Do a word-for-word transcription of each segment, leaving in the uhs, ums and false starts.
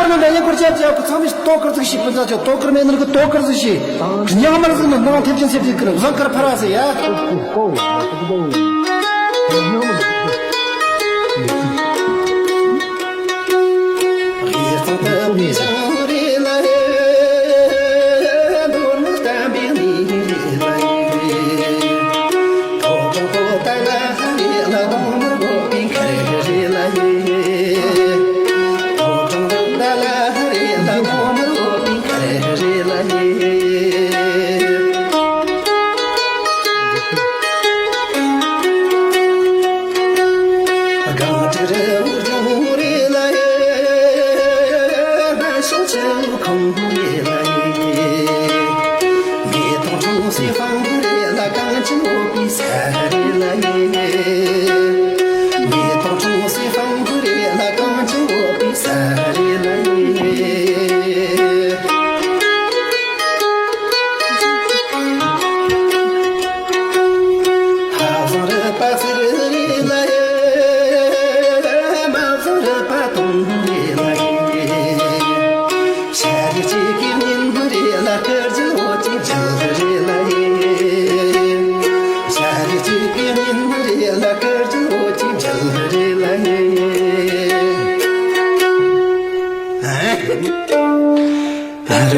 ནང་འདྲ་ཡེ་སྐོར་བྱ་བྱ་ཁོ་ཚང་མས་ལྟོ་ཁུར་ཟིག་ཤི་སྤུན་ཚ་ཆོ་ལྟོ་ཁུར་མེད་ནི་གི་ལྟོ་ཁུར་ཟིག་ཤི། ཉག་མར་ཟིག་ནི་ནང་ཐེབས་ཅན་སེར་གྱི་ཁུར་བཟང་དཀར་ཕ་ར་ཟེར་ཡ།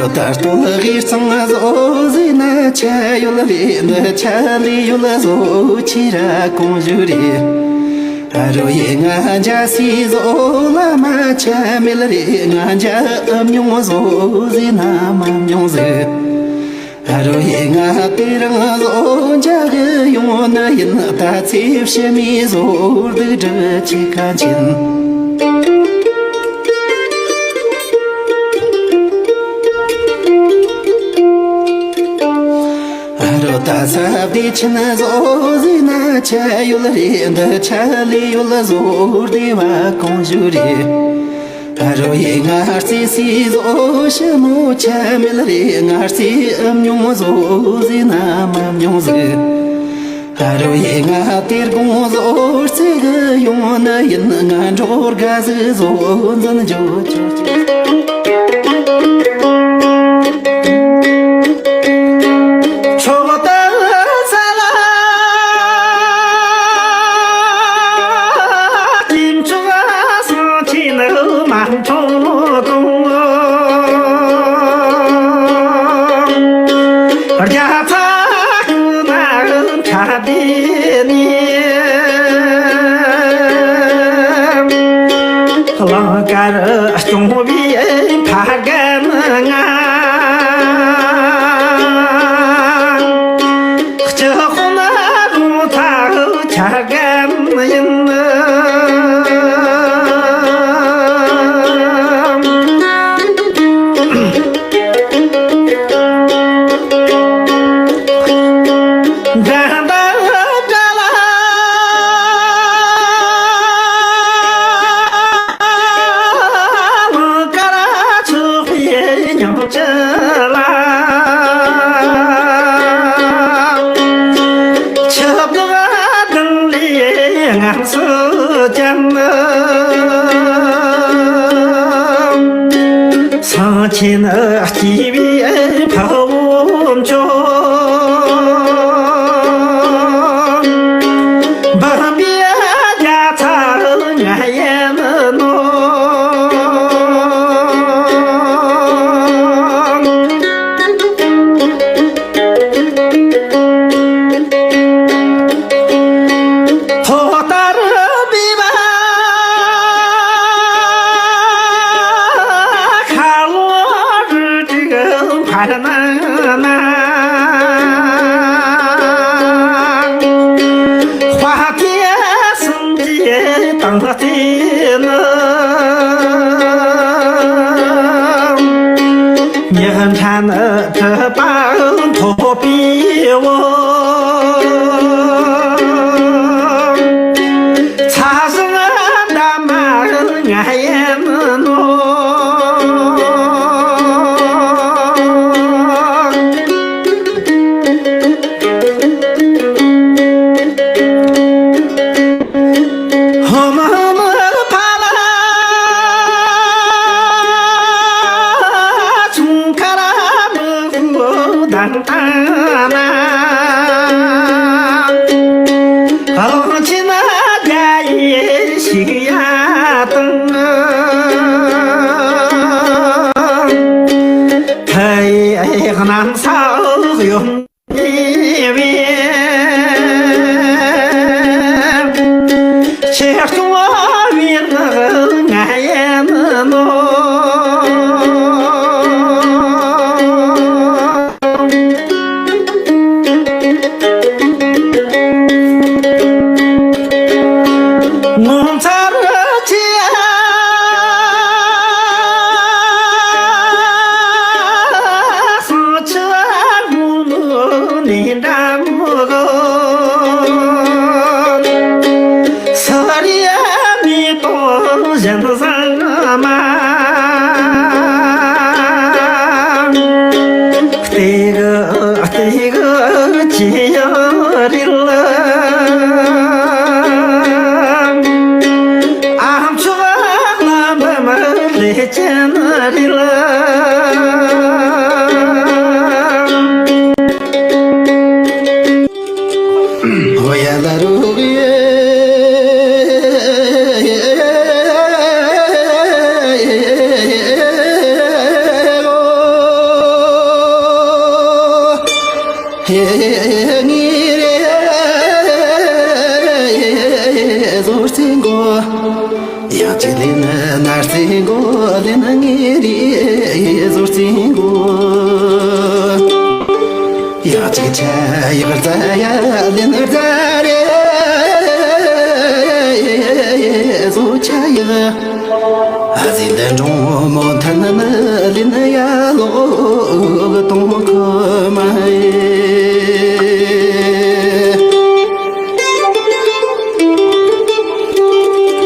རོ་ད་ལྟོ་ལ་གིས་གཙང་བཟོ་ཟིན་ན་ཆ་ཡོད་རེད། འདི་ཆ་ལས་ཡོད་བཟོ་ཆི་ར་གོང་ཞུ་རེད། རོ་ཡེ་ང་འཇའ་སི་བཟོ་ལ་མ་ཆ་མེད་རེད། ང་འཇའ་ཨ་མྱོང་བཟོ་ཟིན་ན་མ་མྱོང་ཟིག་རོ་ཡེ་ང་དེ་རང་བཟོ་འཇའ་གི་ཡོང་ན་ཡིན། ད་ཚེ་ཕྱི་མའི་བཟོ་སྡུག་འདྲ་ཅི་ག་ཅིན། རོ་ད་ས་བདེ་ཆེན་བཟོ་ཟིན་ན་ཆ་ཡོད་རེད། འདི་ཆ་ལས་ཡོད་བཟོ་བདེ་བ་གོང་ཞུ་རེད། རོ་ཡེ་ང་རྩེ་སི་བཟོ་ཞི་མོ་ཆ་མེད་རེད། ང་རྩེ་ཨམ་ཉུང་བཟོ་ཟིན་ན་མ་མྱོང་ཟིག་རོ་ཡེ་ང་དེར་དགོང་བཟོ་རྩེ་གི་ཡོང་ན་ཡིན། ང་འགྲོ་དགའ་ཟིག་བཟོ་འཛིན་འཇོ་ཆོག་ཆོག་ད་ས་ལ་ལིམ་ཆུ་སང་ཆེ་ནི་མ་མཐོང་གོང་རྒྱ་ཚ་ན་ཁྲ་དེ་ནི་གླང་དཀར་སྐྱོང་བའི་ཕ་རྒན་ང་། སྤྱི་དཔོན་རུང་ཐག་ཆ་རྒན་ཡིན། འགྲན་ཟླ་འདྲ་ལ། དཀར་ཕྱུག་པའི་ཉམས་ཅི་ལ། ཆུ་བདག་ལྡུམ་རའི་ངང་སུ་ཅན། སེང་ཆེན་སྐྱེས་པའི་ཕ་བོ་མཆོག་འབུམ་པའི་རྒྱ་ཚ་ང་ཡིན་ནོ། ཐོག་ལྟར་སྦས་པ་ཁ་ལོ་རུ་དྲུག་འཕར་སྣང་ན། དཔའ་རྒྱལ་གསུམ་གྱི་དང་རྩེ་ནི། ཉི་ཕྲན་གྲུབ་པ་ཐོབ་པའི་འོག་ཚ་ཟུང་འདབ་མ་ང་ཡིན་ནོ། ཧོ་མ་མ་ཕ་ལ་ གནམ་ས་གཡོ་བའི་ཆེ་སྐྱོང་བའི་ང་ཡན་ནོ། ངོ་མཚར་ཆེ། སང་ཆ་མུ་ལུ་ནི་འདྲ་མོ་གོ། ས་རི་ཡ་མི་ཏོ་གཞན་བཟང་མ། སྟེ་གི་སྟེ་གི་ཅི་ཡང་རིལ། ཨ་མཆོག་ལམ་པ་མ་ལས་ཅན་རིལ། ཧོ་ཡ་ལ་རུ་གི། ཧེ་ངེ་རེ་ཟོར་ཚིང་གོ། ཡང་ཅིག་ལེན་ནར་ཚིང་གོ་ལེན་ངེ་རེ་ཟོར་ཚིང་གོ། ཡང་ཅིག་ཆ་ཡག་རྩ་ཡ་ལེན་རྩ་རེ་ཟོ་ཆ་ཡག། ཨ་ཟི་འདི་འབྲོང་མོ་མཐུན་ནི་ལིན་ཡ་ལོ་གི་གཏོང་ཁོ་མ་ཡེ།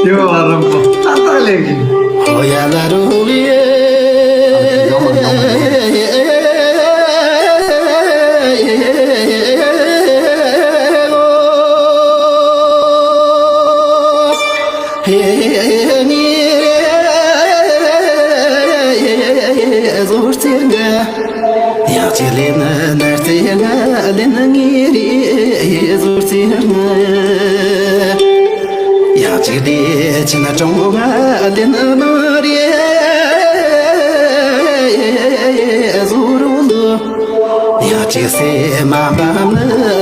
ཡོ་ཨ་རམ་པོ་ཏག་ཏག་ལེགས་ཀྱི། ཧོ་ཡ་ལ་རུ་ཡེ། ཟོར་ཚེར་ང་། ཡང་ཅིག་ལེན་ནར་ཚེར་ང་ལེན་ངེ་རེ་ཟོར་ཚེར་ང་། ཡང་ཅིག་བདེ་ཆེན་གྲོང་ང་ལེན་མ་རེ་ཟོར་ལོ། ཡང་ཅིག་སེ་མ་བམ་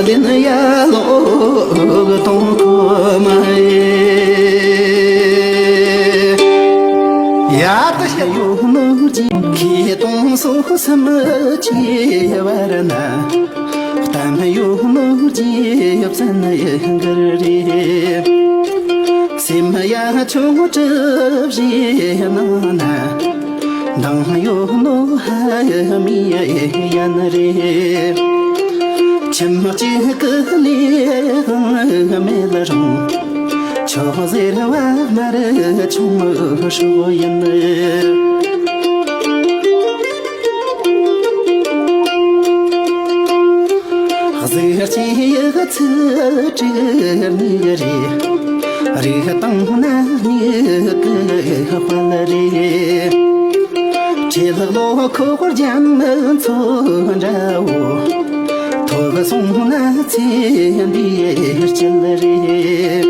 ལིན་ཡ་ལོ་གཏོང་ཁོ་མ་ཡེ། ཡ་ད་ཤ་ཡོ་ནོར་གྱི་ཁེ་གཏོང་སོ་སམ་ཆེ་བར་ན། གཏམ་ཡོ་ནོར་གྱི་བཙན་ཡ་གར་རེ། སེམས་ཡ་ཆུང་གྲུབ་བཞེས་ནང་ན། མདང་ཡོད་ནོ་ཧ་མི་ཡན་རེ། ཁྱིམ་གཅིག་གི་ལས་དབང་མེད་རུང་། ཆོས་ཟེར་བ་མར་ཆུང་ཧྲུག་ཡིན། གཟི་བརྗིད་ཡག་ཚིག་དྲུག་ནི་རེད། རིག་དང་ན་ནི་ཀི་དཔལ་རེད། ཁྲི་ལག་ལོ་ཁོག་རྒྱ་མི་མཚོ་འདྲ་བོ། ཐོབ་སོང་ན་ཚེ་འདིའི་སྐྱིད་རེད།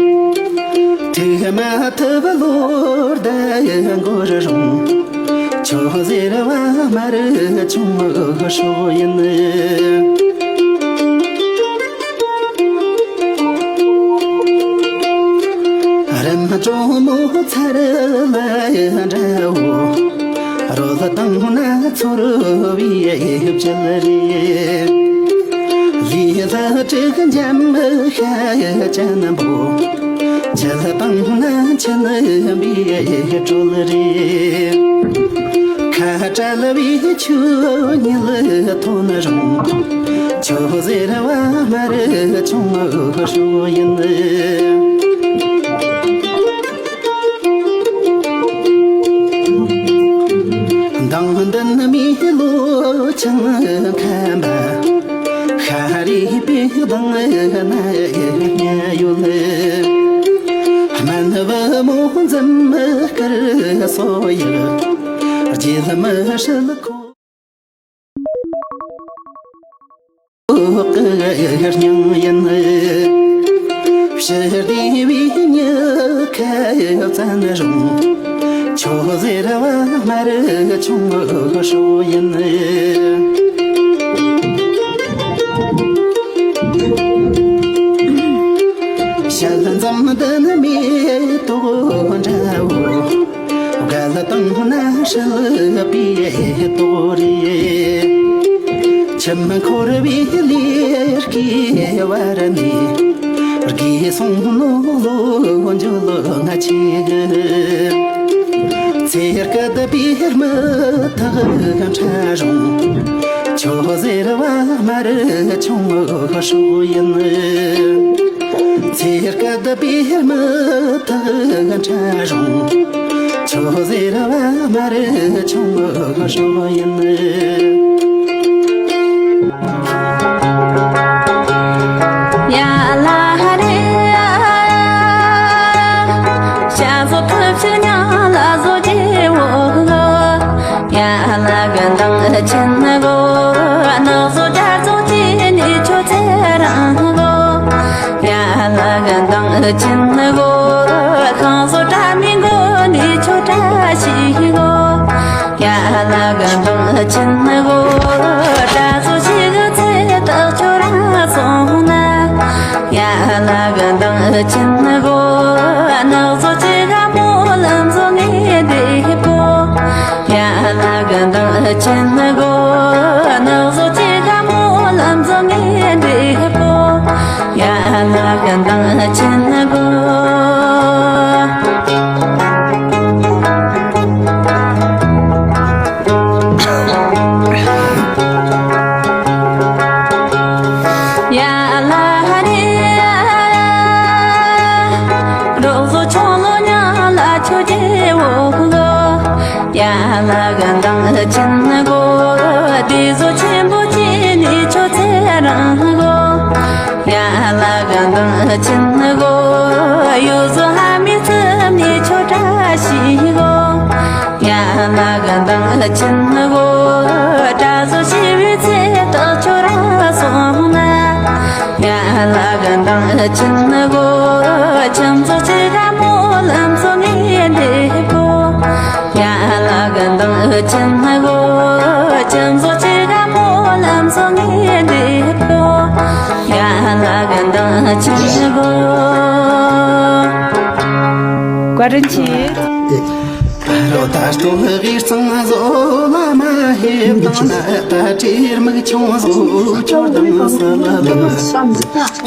ཐུག་མ་ཐུབ་ལོ་ཟླ་འགོར་རུང་། ཆོས་ཟེར་བ་མར་ཆུང་ཧྲུག་ཡིན། རིམ་གྲོ་མོ་ཚར་ལ་འདྲ་བོ། རོལ་དང་ན་ཚོར་བའི་བཅུད་རེད། ལས་ལ་དྲུག་འཇམ་ཤ་ཅན་པོ། ཁྱི་དང་ན་ཁྱི་ནི་བི་དྲོད་རེད། ཁ་བྲལ་བའི་ཆོས་ཉིད་ཐོན་རུང་། ཆོས་ཟེར་བ་མར་ཆུང་ཧྲུག་ཡིན། མདང་འདི་ནི་མི་ལོ་ཆང་ཁ་མ། ཤ་རི་པའི་གདང་ན་ཉལ་ཡོད། སྨན་བུ་མོ་འཛུམ་དཀར་སོ་ཡི། རྗེས་མི་ཧྲིལ་ཁོ། སྙིང་ཡིན། ཕྱི་བདེ་བའི་མྱི་ཁ་བཙན་རུང་། ཆོས་ཟེར་བ་མར་ཆུང་ཧྲུག་ཡིན། སྲིད་པའི་དོ་རེད། ཁྱིམ་འཁོར་བའི་ལས་ཀའི་བར་ནས། རྒས་སོང་ནོ་ལོ་འཇོལ་ང་ཆེ་གི། ཚེ་སྐད་པའི་མི་ཐག་ཕྲ་རུང་། ཁྱོད་ཟེར་བ་མ་རེད་ཆུང་ངུ་སྲོག་ཡིན། ཚེ་སྐད་པའི་མི་ཐག་ཕྲ་རུང་། ཁྱོད་ཟེར་བ་མ་རེད་ཆུང་ངུ་སྲོག་ཡིན། ཡ་ལ་རེ་ཡ། ཤ་ཟོ་ཐུབ་ཤི་ཉ་ལ་ཟོ་ཅེ་བོ་གོ། ཡ་ལ་གི་འདང་ཆེན་གོ། ནག་ཟོ་དྲ་ཟོ་ཅེ་ནི་ཆོ་ཚེ་རང་གོ། ཡ་ལ་གི་འདང་ཆེན་གོ། ཤང་ཟོ་དྲ་མི་གོ་ནི་ཆོ་དྲ་ཤི་གོ། ཡ་ལ་གི་འདང་ཆེན་གོ། དྲ་ཟོ་ཤི་གི་ཚེ་ཏག་ཆོ་རང་སོང་ན། ཡ་ལ་གི་འདང་ཆེན་གོ། ནག་ཟོ་ཅི་ག་མོ་ལམ་ཟོ་ངེ་དེ་པོ། ཡ་ལ་གི་འདང་ཆེན་གོ། ནག་ཟོ་ཅི་ག་མོ་ལམ་ཟོ་ངེ་དེ་པོ། ཡ་ལ་གི་འདང་ཆེན་གོ། ཡ་ལ་རེ་ཡ། རོགས་བཟོ་ཆུང་ལོ་ཉ་ལ་ཆོ་རྒྱལ་བོ་གོ། ཡ་ལ་གི་འདང་ཆེན་གོ། དེ་བཟོ་ཆེན་པོ་ཆེ་ནི་ཆོ་ཚེ་རང་གོ། ཡ་ལ་གི་འདང་ཆེན་གོ། ཡོ་བཟོ་ལྷ་མི་ཚུམ་ནི་ཆོ་བཀྲ་ཤིས་གོ། ཡ་ལ་གི་འདང་ཆེན་གོ། དགྲ་བཟོ་ཤི་བའི་ཚེ་ཏག་ཆོ་ར་སོང་ན། ཡ་ལ་གི་འདང་ཆེན་གོ། ཁྱིམ་ཚོ་ཅི་ག་མོ་ལམ་སོ་ངེ་འདི་པོ། ཡ་ལ་གི་འདང་ཆེན་གོ། ཁྱིམ་ཚོ་ཅི་ག་མོ་ལམ་སོ་ངེ་འདི་པོ། ཡ་ལ་གི་འདང་ཆེན་གོ། བཀའ་དྲིན་ཆེ། རོ་ད་སྟོད་གི་གཙང་བཟོ་བ་མ་ཧེབ་དང་ན། ད་དྲིར་མིག་ཆུང་བཟོ་ཁྱོད་དང་ས་ལ་ལ།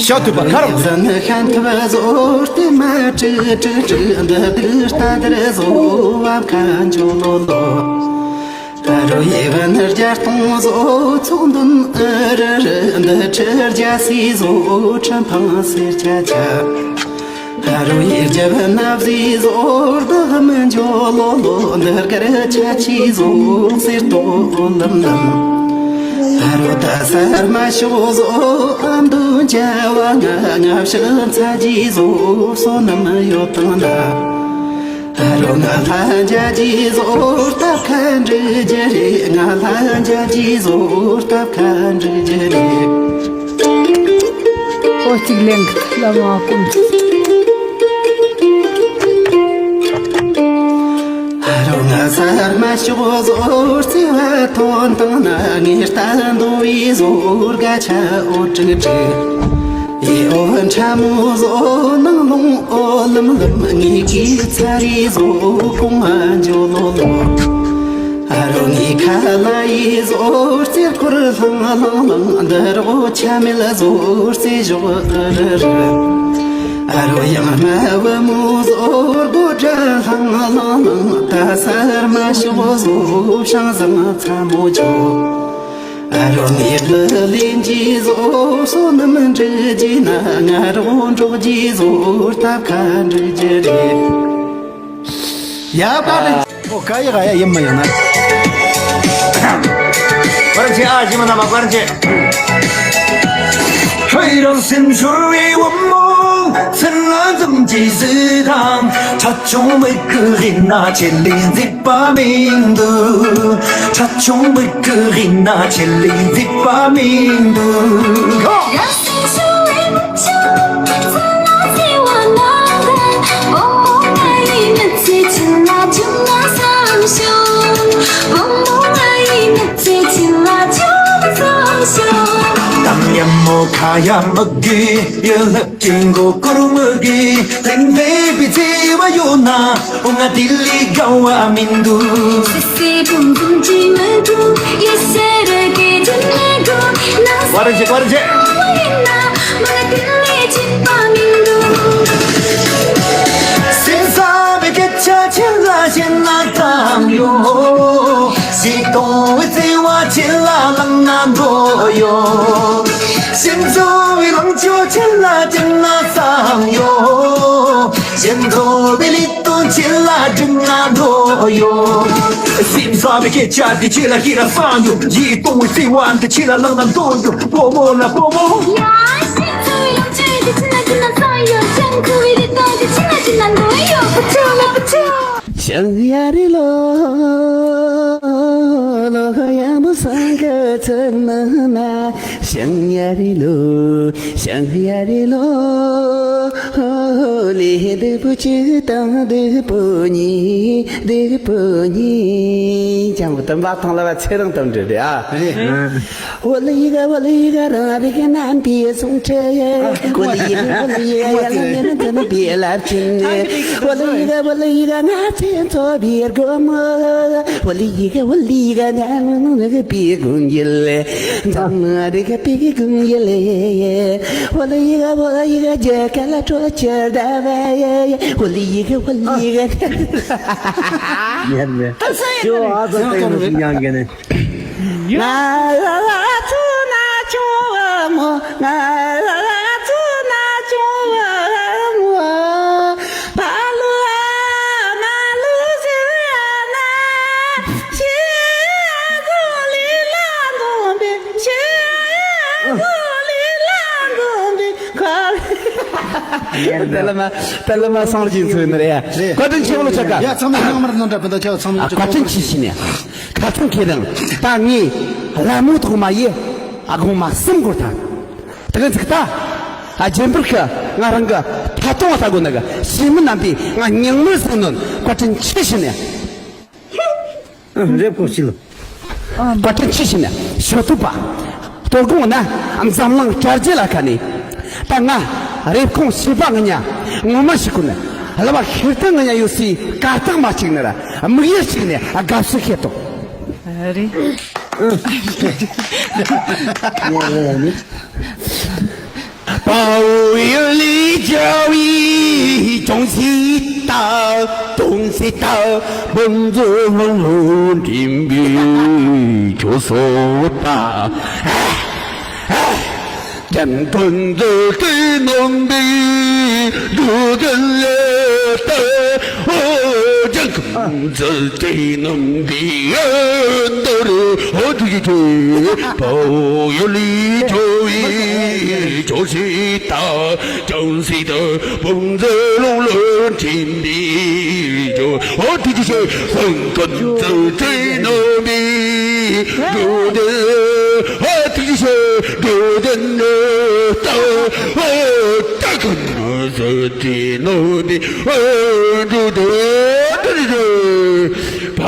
ཤ་ཐུབ་པ་ཁར། ཟན་ཤན་ཐུབ་བཟོ་ལྟེ་མ་ཀྲི་ཀྲི་ཀྲི། འདི་དུ་ལྟ་དར་བཟོ་བ་ཁ་འཇོ་ལོ་ལོ། ད་རོ་ཡེ་བ་ནར་རྒྱ་སྟོང་བཟོ་ཚོགས་འདུན་ཨ་རི་རི། འདི་ཁྲི་རྒྱ་སི་བཟོ་ཁྲི་འཕང་སེར་ཆ་ཆ། ཨ་རོ་ཡེ་རྒྱབ་ན་བཟི་ཟོར་དག་མི་འཇོ་ལོ་ལོ། འདི་དཀར་ཆ་ཆི་ཟོ་སེར་ཏོ་ལམ་ལམ། ཨ་རོ་ད་སར་མ་ཤོག་ཟོ་ཨམ་དུ་འཇའ་བ་ང་ང་ཕྱི་ཚ་ཇི་ཟོ་སོ་ནམ་ཡོད་དང་ན། ཨ་རོ་ང་ལྷ་འཇའ་ཇི་ཟོར་སྟབས་ཁ་འགྲིག་རྒྱུ་རེད། ང་ལྷ་འཇའ་ཇི་ཟོར་སྟབས་ཁ་འགྲིག་རྒྱུ་རེད། ཨོ་གཅིག་ལེན་གི་ལ་མ་ཀུན། ཨ་རོ་ང་སར་མ་ཤོག་ཟོར་རྩེ་བ་ཐོན་དང་ན། ངའི་རྟ་འདོ་བའི་ཟོར་ག་ཆ་འོ་ཀྲིག་ཀྲིག། ཡེ་ཨོ་ཕན་ཁྲ་མོ་ཟོ་ནང་ལོང་ཨོ་ལམ་ལམ། ངའི་གི་ཚ་རི་ཟོ་ཀོང་ང་འཇོ་ལོ་ལོ། ཨ་རོ་ངའི་ཁ་ལ་ཡི་ཟོར་རྩེ་ཁོར་ལྷང་ལྷང་ལྷང་། འདི་རོ་ཆ་མེད་ཟོར་རྩེ་ཞོག་ཨ་ར་ར། ཨ་རོ་ཡང་མ་བུ་མོ་ཟོར་གོ་དྲ་ལྷང་ལྷང་ལྷང་། ད་སར་མ་ཤོག་ཟོ་ཤང་ཟང་ཚ་མོ་ཆོ། ཨ་རོ་ངའི་བུ་ལེན་གྱི་ཟོ་སོ་ནམ་འགྲིག་གྱི་ན། ང་རོ་འགྲོགས་ཀྱི་ཟོར་སྟབས་ཁ་འགྲིག་རྒྱུ་རེད། ཡ་པ་རེད། ཨོ་ཀ་ཡ་ག་ཡ་ཡིན་མ་ཡིན་ན། བར་ཆེ་ཨ་ཞི་མ་ན་མ་བར་ཆེ། ཧོའི་རང་སེམས་ཤོར་བའི་བུ་མོ། སེམས་ལ་འཛུམ་གྱིས་བཟོད་དང་། ཁྲ་ཆུང་མིག་གི་རིག་ན་ཆེད་ལས་མཛེས་པ་མིན་འདུག་ཁྲ་ཆུང་མིག་གི་རིག་ན་ཆེད་ལས་མཛེས་པ་མིན་འདུག་ཁ་ཡ་མི་དགོས་ཡོད་ལ་ཀྲིན་གོ་ཀུར་མི་དགོས། ལན་བེ་བི་ཚེ་བ་ཡོད་ན་འོ་ང་དེ་ལས་དགའ་བ་མི་འདུག་སི་སི་བུམ་བུམ་ཅི་མི་འདུག་ཡེ་སེ་རེ་གེ་ཅི་མི་འདུག་ན་ཀོ་རེ་ཇེ་ཀོ་རེ་ཇེ། ཡིན་ན་མ་དེ་ལས་ཅི་པ་མི་འདུག་སེམས་ས་བའི་སྐད་ཆ་ཆེ་ལ་ཞེ་ན་ཙམ་ཡོད། ཞིག་གཏོང་བའི་བརྩེ་བ་ཆེ་ལ་ལང་ན་འགྲོ་ཡོད། སེམས་ཚོར་བའི་ལང་ཚོ་ཆེ་ལ་ཅི་ན་བསམ་ཡོད། སེམས་ཚོར་བའི་ལི་སྟོན་ཆེ་ལ་སྒྲིག་ན་འགྲོ་ཡོད། སེམས་ས་བའི་སྐད་ཆ་འདི་ཆེ་ལ་ཤི་ལ་བསམ་ཡོད། ཡིད་གཏོང་བའི་བརྩེ་བ་འདི་ཆེ་ལ་ལང་ན་འགྲོ་ཡོད། བུ་མོ་ལ་བུ་མོ། ཡ་སེམས་ཚོར་བའི་ལང་ཚོ་འདི་ཆེ་ན་ཅི་ན་བསམ་ཡོད། སེམས་ཁུ་བའི་ལི་སྟོན་འདི་ཆེ་ན་ཅི་ན་འགྲོ་ཡོད། བུ་ཆུ་ལ་བུ་ཆུ། ཞང་ཡ་རི་ལོ། ལོ་ཡ་མོ་སང་ག་ཚང་མ་ན། ཞང་ཡ་རི་ལོ། ཞང་ཡ་རི་ལོ། ལེ་སྡུག་པོ་གཅིག་དང་སྡུག་པོ་གཉིས། སྡུག་པོ་གཉིས། ཅང་བུ་དམ་པ་ཐང་ལ་བ་ཚེ་རིང་དམ་འདྲེ་རེད་ཨ། རེད། ཨོ་ལི་ཡི་ག་ཨོ་ལི་ཡི་ག་རང་རིག་རྣམ་པའི་གསུང་ཁྲིད། ཨོ་ལི་ཡི་ག་ཨོ་ལི་ཡི་ག་ཡ་ལ་ཉེ་རང་ཚོ་ནི་པའི་རླབས་ཆེན། ཨོ་ལི་ཡི་ག་ཨོ་ལི་ཡི་ག་ང་ཚོའི་འཚོ་བའི་སྒོ་མོ། ཨོ་ལི་ཡི་ག་ཨོ་ལི་ཡི་ག་ང་ནུ་ནུ་གི་པའི་དགུན་ཡལ། འཛམ་རིག་པའི་དགུན་ཡལ། ཨོ་ལི་ཡི་ག་ཨོ་ལི་ཡི་ག་རྒྱ་ག་ལ་ཁྲོ་ཆེར་ཟླ་བ་ཡ། ཨོ་ལི་ཡི་ག་ཨོ་ལི་ཡི་ག་ཉན་མེད། ད་ས་ཡ་ཤོ་ཨ་ཙ་ཏེ་ནུ་ཉང་གི་ནི། ང་ལ་ཚོ་ན་ཆུང་བ་མོ། ང་ལ་ཚོ་ན་ཆུང་བ་མོ། ཕ་ལུ་ཨ་མ་ལུ་ཟེར་ཡ་ན། ཤི་ཡ་གོ་ལི་ལ་འདོན་པའི། ཤི་ཡ་གོ་ལི་ལ་འདོན་པའི་ཁ་ལ། དེ་ལ་མ་དེ་ལ་མ་སང་ལ་ཅིག་འཚོལ་ནི་རེད་ཡ། བཀའ་དྲིན་ཆེ་བོ་ལ་ཆ་ག་ཡ་ཚང་མ་ཉང་མར་ནོ་འདྲ་པ་འདྲ་ཆ་ཚང་མ་ཨ་བཀའ་དྲིན་ཆེ་ཞིག་ནས། ཁ་ཚང་ཁེ་རང་ད་ངས་ལ་མོ་ཐོག་མ་ཡེ་ཨ་གོང་མ་སེམས་སྐོར་ཐང་། དེ་ག་ཚིག་ད་ཨ་རྗེན་པར་ཁ་ང་རང་གི་ཐ་ཏོང་ཨ་ཐ་གོ་ན་གི་ཤི་མི་རྣམ་པས་ང་ཉང་མོ་སེམས་ནོན་བཀའ་དྲིན་ཆེ་ཞིག་ནས། རེབ་ཀོ་ཤི་ལོ། བཀའ་དྲིན་ཆེ་ཞིག་ནས་ཞོ་ཐུབ་པ། ལྟོ་གོང་ན་འཛམ་གླིང་དྲ་རྒྱ་ལ་ཁ་ནས། ད་ང་རེབ་ཁོང་ཤི་པ་ང་ཉ་ངོ་མ་ཤི་ཀུན་ལ་བ་ཤིར་ཏེ་ང་ཉ་ཡོད་སའི་ཀ་རྟགས་མ་གཅིག་ནི་ར་དམིགས་ཡུལ་གཅིག་ནས་དགའ་བསུ་ཤེས་ཏོ། རེད། པའོ་ཡུ་ལི་ཅའོ་ཡི་ཅུང་སི་ཏ་ཏུང་སི་ཏ་བུང་ཛུ་ལུང་ལུང་ཀྲིན་པི་ཅུ་སོ་ཏ། ཀྲང་ཀྲུང་ཛུ་ཏི་ནོང་པི་ཀྲུ་ཀན་ལེ་ཏ། ཨོ་ཀྲང་ཀྲུང་ཛུ་ཏི་ནོང་པི་ཨོ་ཏོ་རུ་ཨོ་ཏུ་ཀི་ཏུ། པའོ་ཡུ་ལི་ཅོ་ཡི་ཅོ་སི་ཏ། ཅང་སི་ཏ་བུང་ཛེ་ལུང་ལོ་ཀྲིན་པི་ཅུ། ཨོ་ཏི་ཏི་ཤེ་སང་ཀན་ཛུ་ཏི་ནོ་མི་ཀྲུ་ཏེ། ཨོ་ཏི་ཏི་ཤེ་ཀྲུ་ཏེ་ནོ་ཏ། ཨོ་ཏ་ཀན་ཛུ་ཏི་ནོ་མི་ཨོ་ཀྲུ་ཏེ། ཨོ་ཏི་ཏི་ཤེ། ཕ་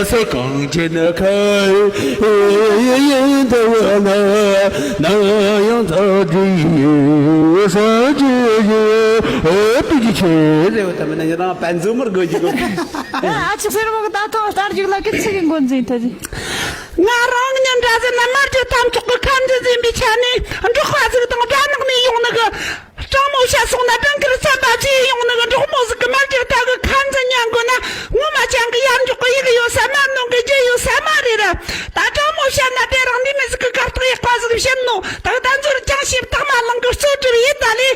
ས་གངས་ཅན་ཁ་ཡིན་ད་བ་ན་ན་ཡང་ཚ་དྲི་ཡོད་ས་ཅི་ཡོད་ཨོ་པི་ཅི་ཆེ་རེ་བ་ད་མི་ན་ཡང་རང་པན་ཛུ་མར་དགོས་ཀྱི་གོ། ཨ་ཅི་ཟེར་བ་ད་ཐོག་ལྟར་ཅིག་ལ་ཀི་ཚིག་གི་འགོ་འཛིན་ཐ་ཅི། ང་རང་ཉིད་འདྲ་ཟེར་ན་མར་ཅི་ཐམ་ཆོག་གི་ཁ་འདི་འཛིན་པའི་ཆ་ནས་འབྲོག་པ་ཟིག་དང་སྦྲ་ནག་ནས་ཡོང་ནི་གི། སྤྲང་མོ་ཤ་སོང་ན་སྦྲང་དཀར་ཚན་པ་བྱས་ཡོང་ནི་གི་འབྲོག་མོ་ཟིག་གི་མ་ཅིག་ད་གི་ཁ་འཛིན་ཉན་དགོས་ན་ངོ་མ་ཅང་གི་ཡར་འཇོག་གི་ཡིག་ཡོད་ས་མ་ནང་གི་རྒྱུ་ཡོད་ས་མ་རེད་ར། ད་སྤྲང་མོ་ཤ་ན་དེ་རང་འདི་མི་ཟིག་གི་གར་སྟེགས་ཡག་པ་ཟིག་བཤད་ནོ་ད་གི་ད་ཚོར་ཅང་ཤེས་ཐག་མ་ལང་གི་རྩོད་སྒྲུབ་ཡིན་ད་ལས་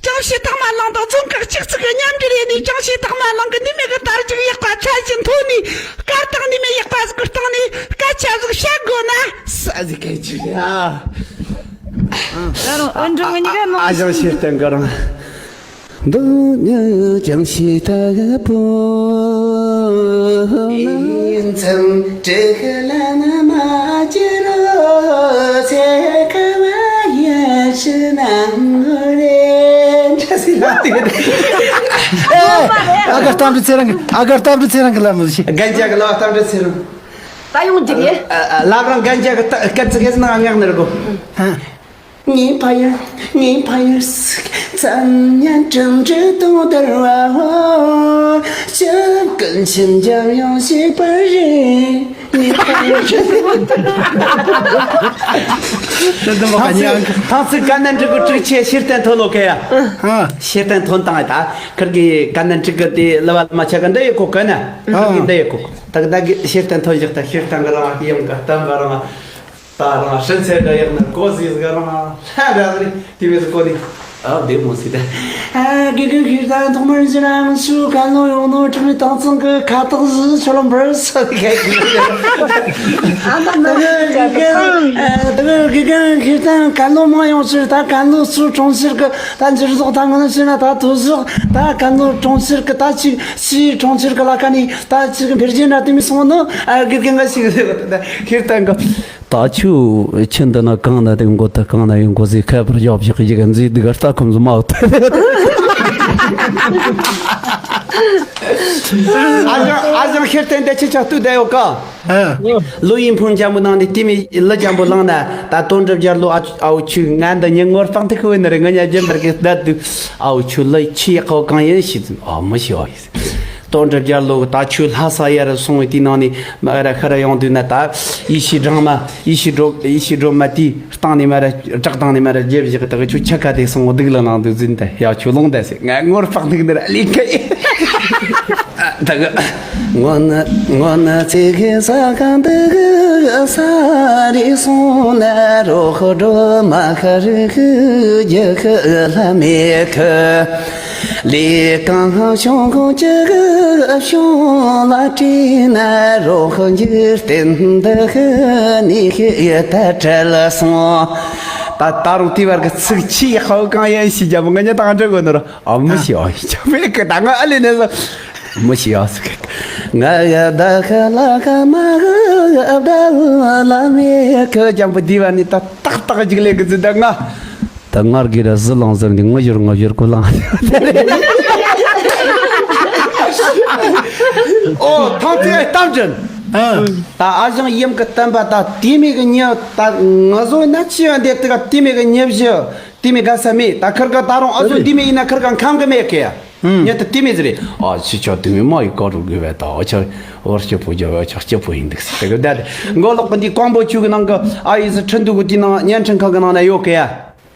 ཅང་ཤེས་ཐག་མ་ལང་དང་རྫོང་ཁག་གཅིག་ཚིག་གི་མཉམ་འབྲེལ་ཡིན་ནས་ཅང་ཤེས་ཐག་མ་ལང་གི་འདི་མི་གི་དར་རྒྱུག་ཡག་པ་ཚད་ཅིག་མཐོ་ནས་གར་སྟེགས་འདི་མི་ཡག་པ་ཟིག་གི་སྟེང་ནས་སྐད་ཆ་ཟིག་བཤད་དགོས་ན་ས་ཟིག་གལ་ཆེ་ར། ད་རུང་ཨོན་ཀྲུང་གཉིས་ཀ་ནང་ཨ་ཞང་ཤེས་བསྟན་ག་རང་། འདི་ནི་ཅང་ཤེས་ཐག་པོ་ཡིན་ཙང་དྲི་གི་ལ་ན་མ་ཅི་རོ་ཚེ་ཁ་བ་ཡ་ཤི་ནང་རེ་འདྲ་སི་ལ་དེ་གི་ཨ་ག་གཏམ་དུ་ཚེ་རང་གི་ཨ་ག་གཏམ་དུ་ཚེ་རང་གི་ལ་མི་ཤེས། གན་ཅག་གི་ལ་གཏམ་དུ་ཚེ་རང་། ད་ཡོང་རྒྱུ་རེད། ལ་རང་གན་ཅག་གི་སྐད་ཚིག་གི་ནང་ངག་ནི་རེད་གོ། 你怕呀，你怕呀，咱俩争执都得啊，这根琴家要是不认，你怕呀。 ད་ཚིག་ད་ཚིག་ག་ནས་འབྲི་གི་དྲུག་ཆེ་ཤེར་བསྟན་ཐོན་ལོ་ཀེ་ཡ། ཨ། ཤེར་བསྟན་ཐོན་བཏང་ཡ་ད། ཁིར་གི་ག་ནས་འབྲི་གི་དེ་ལ་བ་ལ་མ་ཆ་གི་འདི་ཡི་གོ་གི་ན། ཁིར་གི་འདི་ཡི་གོ་གི། ད་གི་ད་གི་ཤེར་བསྟན་ཐོན་བཞག་ད་ཤེར་བསྟན་གི་རང་ཡིན་གི་བསྟན་པ་རང་། ད་རང་ཧྲིན་ཚེ་འདྲ་ཡག་ན་གོ་ཟིག་ག་རང་ལྷ་འདྲ་ཟིག་དེ་བས་གོ་ནི། ཨ་བདེ་མོ་སི་ད། ཨ་དགེ་རྒན་ཤེར་བསྟན་ཐོག་མར་ཞུ་རང་ཚོ་ག་ལོ་ཡོང་ནོ་ཁྲིམས་མེད་དྭངས་གཙང་གི་ཁ་བཏགས་ཟིག་ཆོ་ལོ་འབར་ས་གི་ག་གི། ཨ་ད་ནི་དགེ་རྒན་ཨ་དགེ་རྒན་ཤེར་བསྟན་ག་ལོ་མང་ཡོང་ཕྱིར་ད་ག་ལོ་ཚུར་གྲོང་ཁྱེར་གི་ད་འགྱུར་ལྡོག་ད་ང་ཚོ་ན་ད་དུ་ཟིག་ད་ག་ལོ་གྲོང་ཁྱེར་གི་ད་ཅིག་སི་གྲོང་ཁྱེར་གི་ལ་ཁ་ནི་ད་ཅིག་འཕེལ་རྒྱས་འདྲ་དེ་མི་སོང་ནོ། ཨ་དགེ་རྒན་ག་ཞིག་ཟེར་གི་ད་ཤེར་བསྟན་གི། ད་ཆུ་ཆུ་འདི་ན་གང་ན་དེ་མགོ་ད་གང་ན་ཡོང་མགོ་ཟིག་ཁ་པར་ཡོབ་བཞག་ཡི་ག་འཛི་འདི་གར་ལྟ་ཁོམ་ཟི་མ་ཐེ། ཨ་ཞང་ཨ་ཞང་ཤེར་བསྟན་དེ་ཆི་ཆག་ཏུ་བསྡད་ཡོད་ག། ཨ། ལོ་ཡིན་ཕུང་འཇམ་པོ་ནང་ནས་ལྟི་མི་ལ་འཇམ་པོ་ལངས་ན་ད་དོན་གྲུབ་རྒྱལ་ལོ་ཨ་ཨའུ་ཆུ་ང་འདི་ཉིན་ངོར་སྤང་ཐིག་ཁུ་བའི་ནི་རེད་ང་ཉ་རྒྱུ་མར་གི་བསྡད་དུ་ཨའུ་ཆུ་ལ་ཆི་ཡག་པོ་གང་ཡིན་ཤི་ཨ་མི་ཤི་ཨ་ཡིན། དོན་གྲུབ་རྒྱལ་ལོ་ད་ཆོས་ལྷ་ས་ཡར་སོང་བའི་དུས་ནང་ནས་མ་ར་ཤར་ཡོང་དུས་ན་ད་ཡེ་ཤེས་སྦྲང་མ་ཡེ་ཤེས་སྒྲོལ་ཡེ་ཤེས་སྒྲོལ་མ་དེའི་སྟེང་ནས་མ་ར་བྲག་སྟེང་ནས་མ་ར་རྒྱབ་བཞག་ད་གི་ཆོས་ཆ་ཁ་དེ་སོང་སྡུག་ལ་ནང་དུ་འཛིན་ད་ཡ་ཆོས་ལོང་ད་ཟེར་ང་ངོར་ཕག་འདུག་ནི་ར་ལི་ཁ་ཡེ་ད་གི་ངོ་ན་ངོ་ན་ཚེ་གི་ས་གང་དུ་གི་ས་རི་སོང་ན་རོ་ཁོ་སྒྲོལ་མ་ཁ་རི་ཁི་རྒྱ་ཁི་ལྷ་མེ་ཁི། ལས་གང་བྱུང་ཁོང་ཅི་གི་བྱུང་ལ་བྲིས་ན་རོགས་འཇིག་རྟེན་འདི་གི་ནི་ཤི་ཡི་ད་བྲལ་སོང་། ད་ད་རུང་དེ་བར་གི་ཚིག་ཆི་ཧའུ་གང་ཡན་ཤི་རྒྱ་མོ་ང་ཉ་དང་འདྲ་གོ་ནོ་ར་ཨ་མི་ཤི་ཨ་ཤི་ཆ་མེད་གི་ད་ང་ཨ་ལེ་ནས་མི་ཤི་ཨ་སི་གི་ང་ཡ་ད་ག་ལ་ག་མ་གི་ཨ་ད་ལ་མེད་གི་ཅམ་པོ་དེ་བར་ནི་ད་ཏག་ཏག་ཅིག་ལས་གི་ཟི་ད་ང་། ད་ངར་གི་ར་ཟི་ལང་ཟེར་འདི་ངུ་ཞོར་ངུ་ཞོར་ཁོ་ལང་། ཨོ་ཐང་ཚེ་གཏམ་དྲན། ཨ། ད་ཨ་ཞང་ཡིམ་གི་བསྟན་པ་ད་དེ་མེ་གི་ཉེ་ད་ང་བཟོ་ན་ཅི་ཡང་འདེབས་དེ་ག་དེ་མེ་གི་ཉེ་བཞི་དེ་མེ་ག་ས་མེ་ད་ཁིར་ག་ད་རུང་ཨ་ཟོ་དེ་མེ་ཡིན་ན་ཁིར་ག་ཁམ་གི་མེ་གི་ཡ། ཉེ་ད་དེ་མེ་ཟེར་རེ། ཨ་ཅི་ཆ་དེ་མེ་མ་ཡི་ཀ་རུ་དགོས་བས་ད་ཨ་ཆ་བར་སྐྱི་པོ་རྒྱ་བས་ཆ་སྐྱི་པོ་ཡིན་འདུག་ཟེར་དེ་གི་ད་མགོ་ལོག་གི་འདི་ཀོང་པོ་ཆུ་གི་ནང་གི་ཨ་ཡི་ཟི་ཁྲི་འདུག་གི་དེ་ནང་བརྙན་འཕྲིན་ཁང་གི་ནང་ན་ཡོད་གི་ཡ།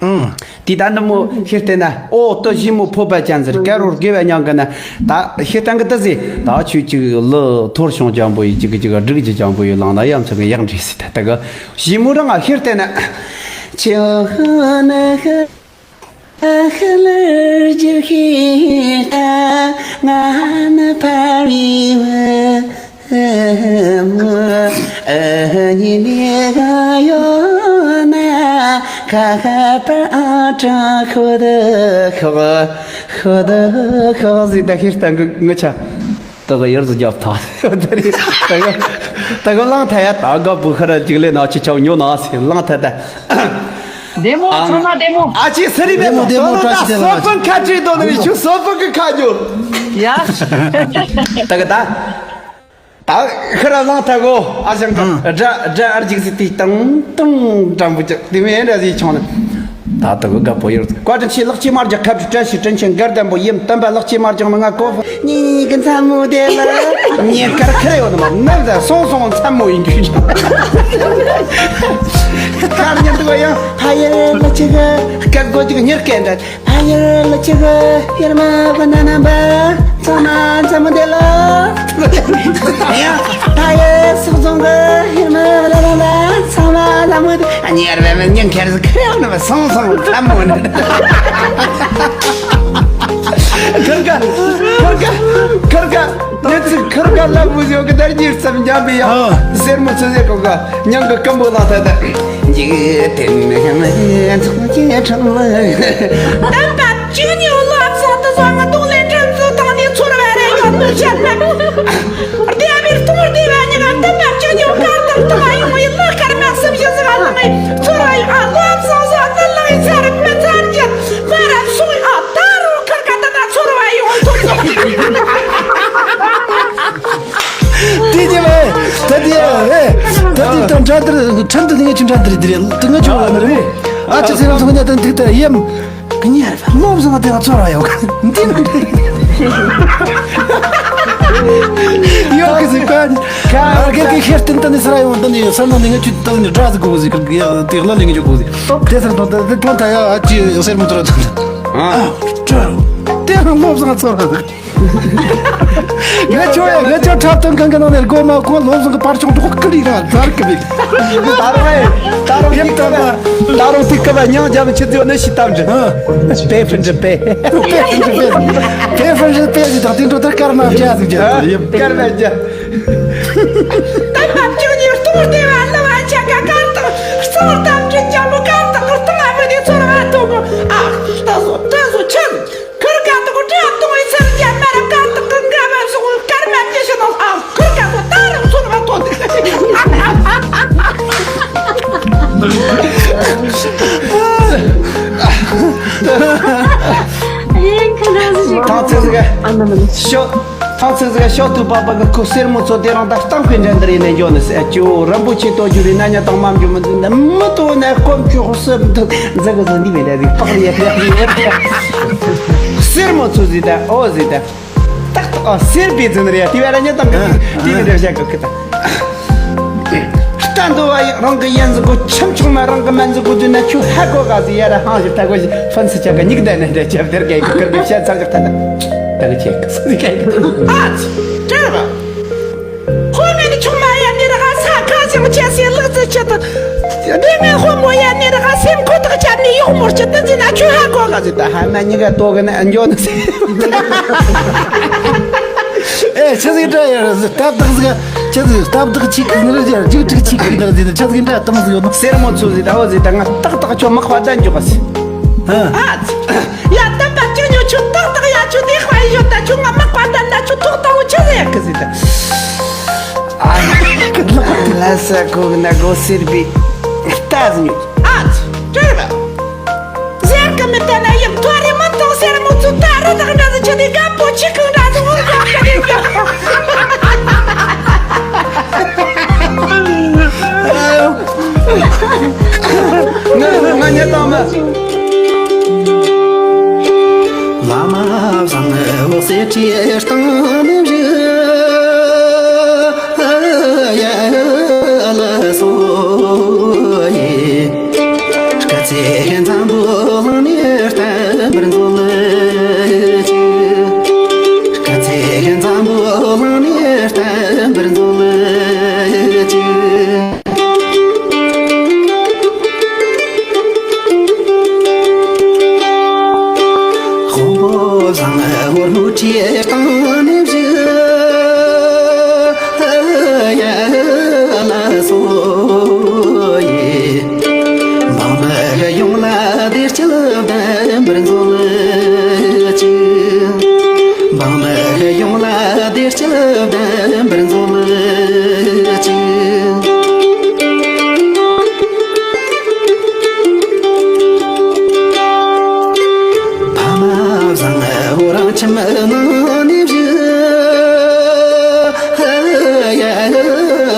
ཨང་། དེ་ད་འདི་མོ་ཤེས་བལྟས་ན་ཨོ་ཏོ་ཞི་མོ་ཕོ་པ་ཅན་ཟེར་ཀ་རོར་དགེ་བ་མྱང་གི་ན་ད་ཤེས་བལྟས་གི་ད་ཟེ་ད་ཆུ་ཅིག་ལི་ཐོར་ཤོང་ཅན་པོ་ཡི་ཅིག་གི་ཅིག་སྒྲིག་ཅི་ཅན་པོ་ཡི་ལང་ན་ཡ་མཚན་གི་ཡག་འདྲེ་སི་ད་ད་གི་ཞི་མོ་རང་ང་ཤེས་བལྟས་ན་ཆི་ཧ་ན་ཧ་ཧ་ལར་ཇི་ཧི་ད་ང་ན་ཕ་རི་བ། ཨ་ནི་ནི་ག་ཡོད་ན་ཁ་ཁ་པར་ཨ་ཀྲང་ཤོ་དི་ཤོག་ཤོ་དི་ཤོག་ཟིག་ད་ཤེས་བལྟས་གི་ངི་ཆ་ད་ག་ཡར་ཟི་རྒྱབ་ཐག་ད་ག་ད་ག་ལང་ཐ་ཡ་ད་ག་བུ་ཁ་ར་ཅིག་ལས་ན་ཆི་ཆའོ་ཉོ་ན་སི་ལང་ཐ་ད། བདེ་མོ་ཨ་ཚང་མ་བདེ་མོ། ཨ་ཅེ་སི་རི་བདེ་མོ་བདེ་མོ། བཀྲ་ཤིས་བདེ་ལེགས། སོ་ཕན་ཁ་ཅིག་དོ་ནི་ཆུ་སོ་ཕན་གི་ཁ་ཉོ། ཡ། ད་ག་ད། ད་ཁ་ར་ལང་ཐ་གོ་ཨ་ཞང་ག་ཨང་། དགྲ་དགྲ་ཨར་ཅིག་སི་ཏི་ཏང་ཏང་འགྲམ་བུ་ཅག་དེ་མེ་འདྲ་ཟིག་ཆོང་ནི། ད་ད་ག་ག་པོ་ཡོར་བཀའ་དྲིན་ཆེ་ལག་ཅི་མར་རྒྱག་ཁབ་བཀྲ་ཤིས་དྲིན་ཆེན་གར་ལྡན་པོ་ཡིན་བསྟན་པ་ལག་ཅི་མར་རྒྱག་མི་ང་གོ་ནི་གི་མཚན་མོ་དེ་ལ་ཉེ་དཀར་ཁ་ཡོད་མ་ནབ་ད་སོང་སོང་མཚན་མོ་ཡིན་རྒྱུ་ཅང་དཀར་ཉེ་འདུག་ཡང་ཕ་ཡེ་ལ་ཅི་ག་སྐད་གོ་ཅིག་ཉེར་སྐད་འདྲ་ཕ་ཡེ་ལ་ཅི་ག་ཡར་མ་ག་ན་ན་བ་ཚང་མ་མཚན་མོ་དེ་ལ་ཡང་ཕ་ཡེ་སོག་རྫོང་ག་ཡར་མ་ག་ན་ན་བ་ཚང་མ་མཚན་མོ་དེ། ཉེར་བའི་མི་ཉིན་ཁེར་ཁེར་ཡང་ནི་སོང་སོང་ལྟ་མོ་ནི། ཁིར་ཀ་ཁིར་ཀ་ཁིར་ཀ་ནི་ཚིག་ཁིར་ཀ་ལ་མུ་ཟེ་གི་དར་གྱིས་ཙམ་འཇམ་པའི་ཡང་ཨ། སེར་མོ་ཚོ་ཟེ་གོ་ག་ཉང་གི་སྐམ་པོ་ལ་ད་ད་འཇིག་རྟེན་ཚོགས་ཀྱི་ཁྲིམས། བསྟན་པ་བཅུ་གཉིས་བློ་བཟང་དུ་བཟང་ང་ཏོག་ལེན་ཁྲིམས་སུ་བཏང་ནས་ཚོར་བ་རེ་ཡོད་ནོ་བཤད་ན། བདེ་བའི་སྟོང་བདེ་བ་ཉག་བསྟན་པ་བཅུ་གཉིས་དཀར་དང་ཐུག་ཡོང་བའི་ལག་ཁར་མ་སུ་བཞི་ཟིག་ལ་ལངས་ཚོར་བ་ཡོང་ཨ། ལོ་བཟང་བཟང་ནི་ལག་ཚར་མི་ཚར་གྱི་མ་རབས་སོང་ཨ། ད་རུང་ཁར་ཀ་ད་ན་ཚོར་བ་ཡོང་ཐུབ་སོང་། དེ་དེ་བས་ད་དེ་ཨེ་ད་དེ་ད་འདྲ་དེར་ཁྲན་དུ་དེ་ངས་ཆུ་འདྲ་དེར་དེ་རེད་དེ་ངས་ཆུ་བ་ནི་རེད། ཨ་ཅེ་ཟེར་རང་ཚོ་ཉལ་དང་ཐིག་ལྟར་ཡེམ། ཉལ་བ་ལོབས་སོང་བ་དེ་ལ་ཚོར་བ་ཡོད་ག་འདི་ནི། ཡོད་གི་ཟིག་པ། ཨ་གེ་གེ་ཤེར་ཏན་ཏན་ནི་སར་ཡོང་ཏན་ནི་སར་ནང་ནས་ང་ཆུ་ཏན་ནི་འདྲ་ཟིག་དགོས་གི་ཟིག་གི་དེ་ལ་ལེན་གི་འཇོག་དགོས་ཟིག་དེ་སར་ཐོན་ཏེ་ཐོན་ད་ཡ་ཨ་ཅེ་སེར་མོ་ཚོར་ཐོན་ད། ཨ་ཅོ། དེ་རང་ལོབས་སོང་ཚོར་བ་ཟིག་ང་ཆོ་ཡ་ང་ཆོ་འཁྲབ་སྟོན་ཁང་གི་ནང་ནས་སྒོ་མ་ཁོང་ལོ་ཟུང་གི་པར་ཆུང་གྲོགས་ཀི་རིགས་ར་ཛར་ཀི་རིགས། ད་རུང་ཨེ་ད་རུང་ཡིན་ཏིག་ཀ་བ། ད་རུང་ཏིག་ཀ་བ་མྱང་རྒྱ་མི་ཆི་ཙིའོ་ནི་ཤི་ཏམ་ཅི། པེ་ཧྥིན་ཅི་པེ། པེ་ཧྥིན་ཅི་པེ། པེ་ཧྥིན་ཅི་པེ་ཟི་དང་ཏིང་ཏོ་ད་ཀར་མ་རྒྱ་ཟིག་རྒྱ་ཡིན། ཀར་མ་རྒྱ། ད་མ་བཅུག་ནི་སྟོང་སྟེ་བ་ལ་བ་ཆ་ག་ཀར་དང་གཙོ་བོ་དམ་གྱི་ཅང་མོ་ཀར་དང་གཏོང་བ་མི་ནི་ཚོར་བ་དོ་མོ་ཨ་ད་བཟོ་ད་བཟོ་ཆེན། ཁུར་ཀ་ཏོ་གོ་ཏྲ་ཏོ་ཡི་ཚར་རྒྱ་མ་ར་ཀ་ཏོ་ཀུན་དགའ་མ་སོང་སྐར་མ་ཉི་ཤུ་ནང་ཨ་ཁུར་ཀ་ཏོ་ད་རང་ཚོར་བ་ཐོན། ཡིན་ཁ་ན་ཟི་ཞིག་ཐང་ཚེ་ཟི་ག་ཨ་ན་མ་ན་ཤོ། ཐང་ཚེ་ཟི་ག་ཤོ་ཐུ་པ་པ་གི་ཁུ་སེར་མོ་ཚོ་དེ་རང་ད་གཏམ་གི་འགྲན་བསྡུར་ཡིན་ནས་འཇོག་ནི་སེ་ཅོ་རམ་པོ་ཆེ་ཏོ་ཇུ་རི་ན་ཉ་དང་མ་འཇུ་མི་འདུག་ན་མི་ཏོ་ན་ཀོམ་ཆུ་ཧུ་སེ་འདུག་འཛི་གི་ཟི་འདི་མེད་ལ་ཟི་པག་ལི་ཡ་ཡ་ཡ། སེར་མོ་ཚོ་ཟི་ད་ཨོ་ཟི་ད། ཏག་ཏག་ཨ་སེར་པའི་རྫུན་རེད་ཡ། དེ་བས་ར་ཉན་དང་གི་དེ་ནི་རེ་བཞག་གི་ད། རྟ་འདོ་བ་རང་གི་ཡན་ཟི་གོ་ཆམ་ཆུང་མ་རང་གི་མན་ཟི་གོ་དུས་ན་ཆུ་ཧ་གོ་ག་ཟི་ཡ་ར་ཧང་ཞིག་ད་གོ་ཞིག་ཧྥན་སི་ཆ་ག་ཉིག་ད་ན་འདྲ་ཆབ་དེར་ག་གི་ཀར་གི་བཤད་ཚང་ཞིག་ད་ད་ད་གི་ཆེ་གི་སི་ག་གི། ཨ་ཙི་ཀྲེ་བ། ཁོ་མེད་ནི་ཆུང་མ་ཡ་ནི་ར་ས་ཁ་ཞིང་ཆེ་སི་ལག་ཙི་ཆེ་ད། དེ་ནས་ཧོ་མོ་ཡ་ནི་ར་སེམས་ཁོ་ཐག་ཆད་ནི་ཡོག་མོར་ཆེ་ད་ཟི་ན་ཆུ་ཧ་གོ་ག་ཟི་ད་ཧ་མ་ཉིག་ག་ཏོ་གི་ན་འཇོ་ནི་སི། ཨེ་ཆི་ཟིག་འདྲ་ཡ་ར་ཟི་སྟབས་བདག་ཟིག་ཆི་ཟིག་སྟབས་བདག་ཆི་གི་ནི་ར་ཇག་ཁྲིག་ཆི་གི་ནི་ར་ཟི་ན་ཆི་ཟིག་འདྲ་གཏམ་ཟིག་ཡོད་ནོ། སེར་མོ་ཚོ་ཟི་ད་བ་ཟི་ད་ང་ཏག་ཏག་ཆོ་མ་ཁ་བ་ད་འཇོག་ག་སི། ཨ། ཡ་ད་ད་ཅི་ཉོ་ཆུ་ཏག་ཏག་ཡ་ཆུ་དེ་ཁ་ཡོད་ད་ཆུ་ང་མ་ཁ་བ་ད་ད་ཆུ་ཏོག་ཏག་བོ་ཆི་ཟིག་ཡ་གི་ཟི་ད། ཨ་ཡ་ལ་ས་གོ་ན་གོ་སེར་བི་ལྟ་ཟི་ཉོ། ཨ་ཙི་ཀྲེ་བ། ཟེར་གི་མི་ལྟ་ན་ཡང་ཐོ་རེ་མ་ཐོང་སེར་མོ་ཚོ་ད་རི་དྭགས་འདྲ་ཟི་ཆི་ནི་རྒད་པོ་ཆི་གང་འདྲ་ཟི་འོང་ག་ཁ་ནི་ཡོད། ང་ང་ཉལ་དང་མ། བླ་མ་བཟང་འོག་སེ་ཁྲིའི་སྟེང་ནས་བཞུགས། ཡ་ལ་སོ་ཡི། སྐལ་ཚེ་འཛམ་བུ་གླིང་ནས་བརྟན་པར་མཛོད་ཅིག་སྐལ་ཚེ་འཛམ་བུ་གླིང་ནས་བརྟན་པར་མཛོད་ཅིག་དཔོན་པོ་བཟང་བོར་མོ་ཁྲིའི་སྟེང་ནས་བཞུགས། ཡ་ལ་སོ་ཡི། འབངས་མི་ཡོངས་ལ་བདེ་སྐྱིད་ལྡན་པར་མཛོད་ཅིག་འབངས་མི་ཡོངས་ལ་བདེ་སྐྱིད་ལྡན་པར་མཛོད་ཅིག་ཕ་མ་བཟང་བོ་རང་ཁྱིམ་ནང་ནས་བཞུགས། ཡ་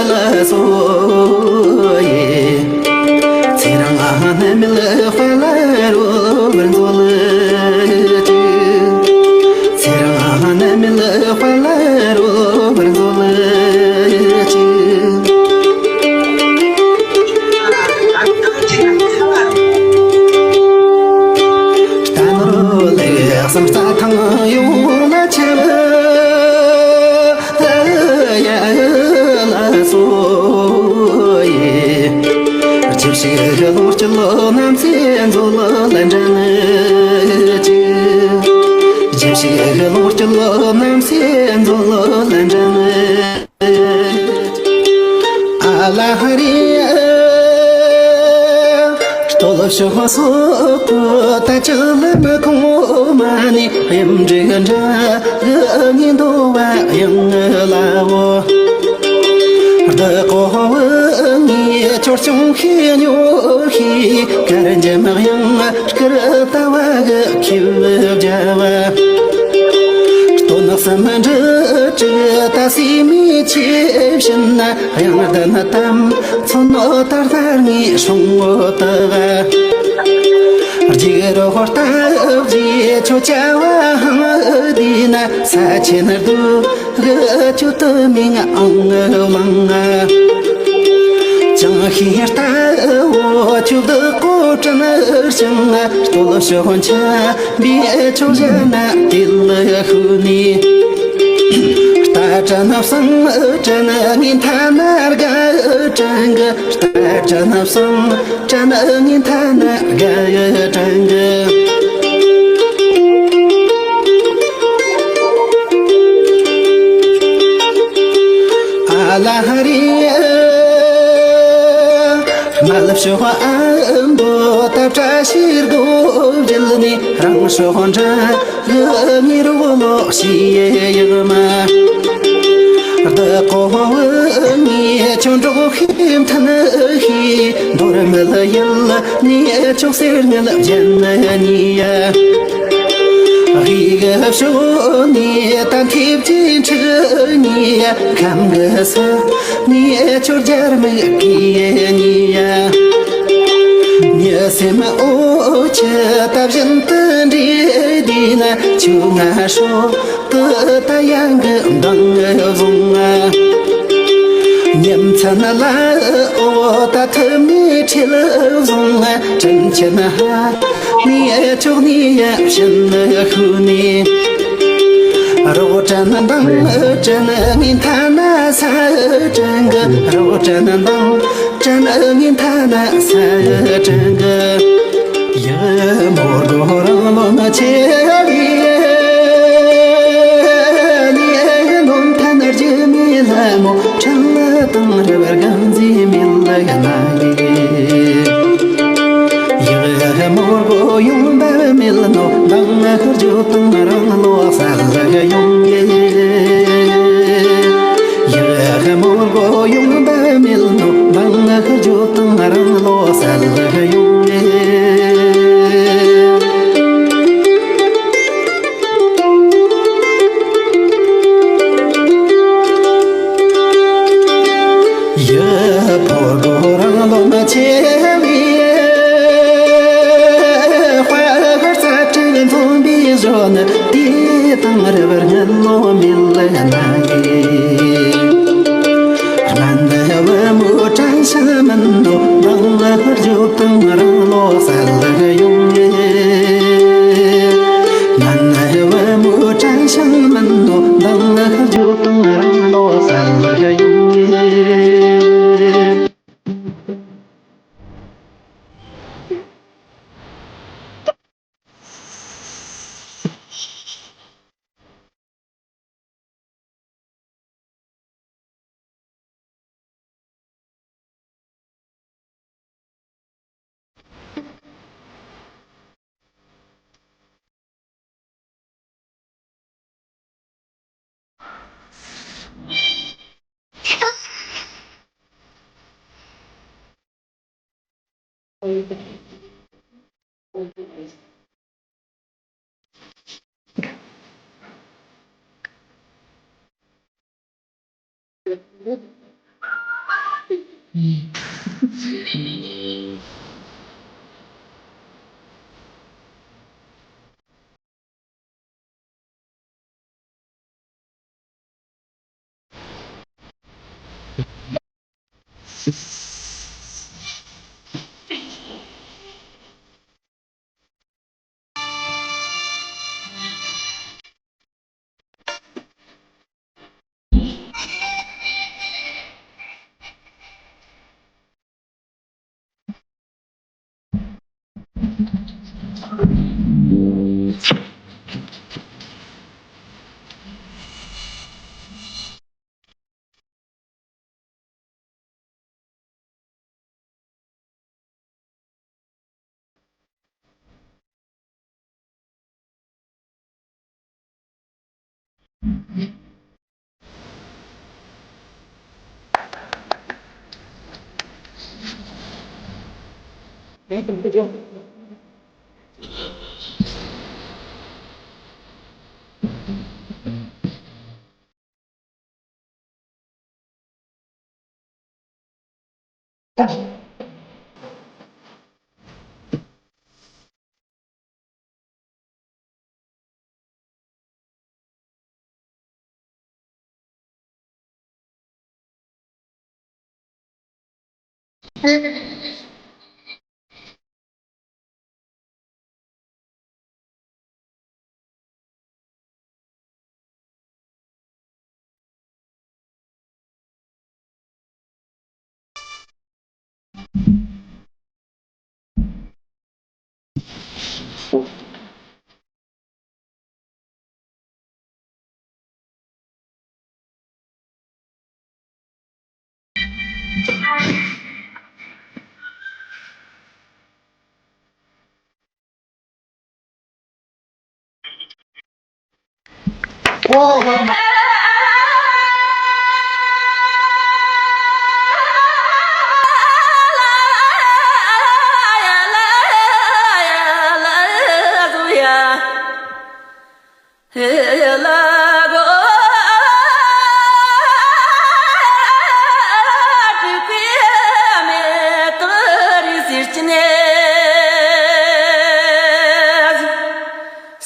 ལ་སོ་ཡི། ཚེ་རིང་ནད་མེད་དཔལ་རོལ་པར་མཛོད་ཅིག་ཚེ་རིང་ནད་མེད་དཔལ་རོལ་པར་མཛོད་ཅིག་རྟ་ནོར་ལེགས་བསམ་རྩྭ་ཐང་ཡོངས་ལ་ཁྱབ། ཡ་ལ་སོ་ཡི། ཇི་ཞིག་ལོངས་སྤྱོད་རྣམ་སྲས་མཛོད་ལ་འདྲེན་ཅིག་ཇི་ཞིག་ལོངས་སྤྱོད་རྣམ་སྲས་མཛོད་ལ་འདྲེན། ཨ་ལ་ཧ་རི། སྟོད་ཕྱོགས་སོག་པོ་ད་ཅི་ལ་མི་གོང་མ་ནི་ཡིན་འདྲི་འདྲ་གི་ཉིན་དོ་བ་ཡང་ལ་བོ། བདག་གོ་བོ་ངའི་ཅོར་ཅུང་ཤེས་ཉོ་ཤེས་གར་འཇམ་ཡང་སྐར་ལྟ་བ་གི་ཁྱེའུ་བརྒྱ་བ། སྟོད་ནག་སེམས་འདྲི་དྲི་ད་སི་མི་ཆེ་བཞིན་ན། གཡང་ལྡན་གཏམ་མཚོན་ནོ་ད་ལྟར་ངའི་སྲུང་བོ་དག་ཡིག་རོ་ཧོར་ལྟ་བུའི་ཆོ་ཆ་བ་ཧང་དེ་ན་ས་ཆེན་རྡོ་གི་ཆུ་དུ་མིང་ཨང་ལང་། ཅང་ཤེས་ལྟ་བུ་ཆུ་བདག་གོ་དྲན་ཞིང་སྟོད་ཤོག་ཆ་བའི་ཆོ་བྱ་ན་དེ་ལ་ཤུ་ནི། རྟ་དྲན་བསང་དྲན་ངན་ཐ་ན་དགའ་དྲན་གི། རྟ་དྲན་བསང་དྲན་ངན་ཐ་ན་དགའ་དྲན་གི། ཨ་ལ་ཧ་རི་མ་ལབ་ཤོག་ཨ་མདོ་ད་བཀྲ་ཤིས་སྒོ་བརྒྱུད་ནས་རང་ཤོག་འདྲ། ངེད་རོ་ལོ་ཤི་ཡག་མ། བདག་གོ་བ་ངེད་ཆོ་འགྲོ་ཤེས་མཐུན་ཤེས་འདོར་མི་ལ་ཡིན་ལ་ནི་ཆོག་ཟེར་ངལ་བརྒྱན་ནི་ཡ། ཧི་ག་ཤོ་ནི་ད་ཐེབས་ཀྱི་ཁྲི་ནི་ཁམ་གི་ས་ནི་ཆོ་རྒྱར་མི་གི་ནི་ཡ། ཉི་སེམས་འོ་ཆེ་ད་བཞིན་དུ་འདྲེས་དེ་ན་ཆུ་ང་ཧྲོ་ཀི་ད་ཡང་གི་མདང་བཟུང་ང་། ཉིན་མཚན་ལ་འོ་ད་ཐུ་མི་ཁྲིད་བཟུང་ང་། དྲིན་ཆེན་ཧ་མི་ཆོག་ནི་ཡ་བཞིན་ཤུ་ནི། རོ་དྲན་མདང་དྲན་ངན་ཐ་ན་ས་དྲན་གི། རོ་དྲན་མདང་དྲན་ངན་ཐ་ན་ས་དྲན་གི། ཡ་མོར་གོ་རང་ལོ་མ་ཆེ་བའི་ནི་ནོམ་ཐ་ན་རྒྱུ་མི་ལ་མོ་ཁྲང་ལ་དང་རེ་བར་གང་ཟི་མི་ལ་ཡ་ན་ཡི། ཡ་མོར་གོ་ཡོང་བ་མི་ལ་ནོ་དང་ང་ཁར་ཇོ་དང་རང་ལོ་ས་ལ་ཡ་ཡོང་ཡེ། ཡ་མོར་གོ་ཡོང་བ་མི་ལ་ནོ་དང་ང་ཁར་ཇོ་དང་རང་ལོ་ས་ལ་ཡ་ཡོང་ཡེ། ཡ་ཕོ་རྒོད་རང་ལོ་མ་ཆེ་བའི་དཔའ་བར་རྩ་ཁྲིད་འཛོམས་པའི་གཞོན་དེ་དང་རེ་བར་ངན་ལོ་མི་ལ་ན་ཡི། སྨན་བུ་མོ་དྲན་ཤ་མིན་ནོ་རང་ལ་ཧར་རྒྱུ་དང་རང་ལོ་སལ་ཡོང་ངེ། སྨན་བུ་མོ་དྲན་ཤ་མིན་ནོ་རང་ལ་ཧར་རྒྱུ་དང་རང་ལོ་སལ་ཡོང་ངེ།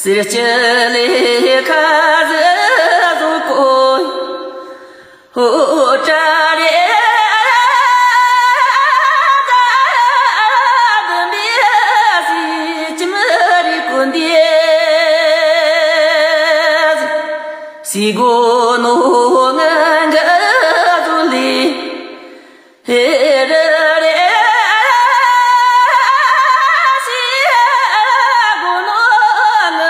སེར་སྐྱ་ལས་ཁ་ཟས་བཟོ་དགོས། ཧོ་ཏྲ་རེ་ད་དུ་མི་སི་ཅི་མི་རི་ཀུན་དེ་སི་གོ་ནོ་ང་ག་ཟུ་ལི། ཧེ་རེ་རེ་སི་གོ་ནོ་ང་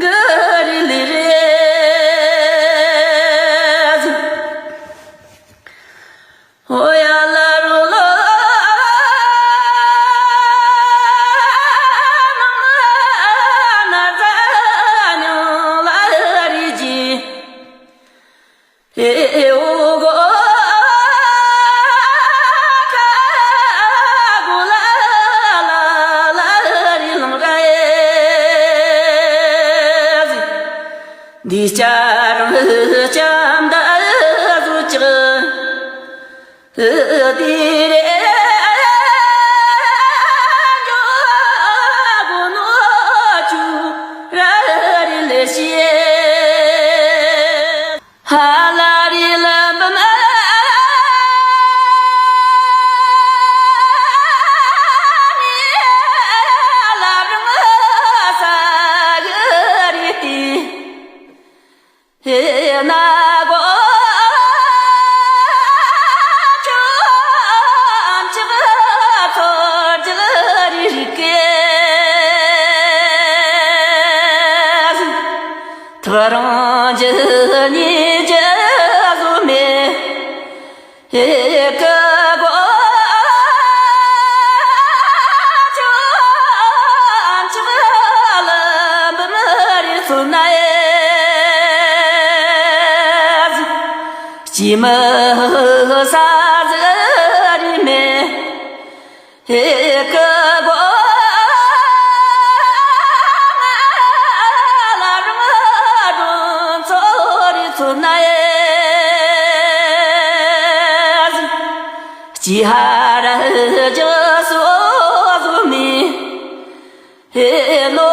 ག་རི་ལི་རེ། ཧོ་ཡ་ལ་རུ་ལོ་ནང་ན་ཛ་ཉོ་ལ་རི་ཇི། ཧེ་ཨོ་གོ་ཁ་གོ་ལ་ལ་ལ་རི་ལང་ར་ཨེ་ཟི། འདི་ཅ་རང་ཅམ་ད་ཟུ་ཅག་དེ་རེ་ཉོ་གོ་ནོ་ཅུ་ར་རི་ལེ་ཤེ། ཧ་ལ་རི་ལ་བུ་མ་ནི་ལ་རི་མ་ས་གི་རི་ཏི་ཧེ་ན་གོ་ཅུ་ཨམ་ཅི་ག་ཐོ་ཅི་ག་རི་རི་ཀེ། ཐག་རིང་རྒྱུ་ཉེ་རྒྱུ་བཟོ་མེད། ཧེ་ཀ་གོ་ཅོ་ཅོ་ལ་བུ་མ་རི་ཚོ་ན་ཨེ་ཟི། སྐྱེས་མ་ས་ཟི་རི་མེད། ཧེ་ཀ་གོ་ང་ལ་རང་སྒྲོན་ཚོ་རི་ཚོ་ན་ཨེ་ཟི། སྐྱེས་ཧ་ར་རྒྱ་སོ་བཟོ་མི་ཧེ་ནོ།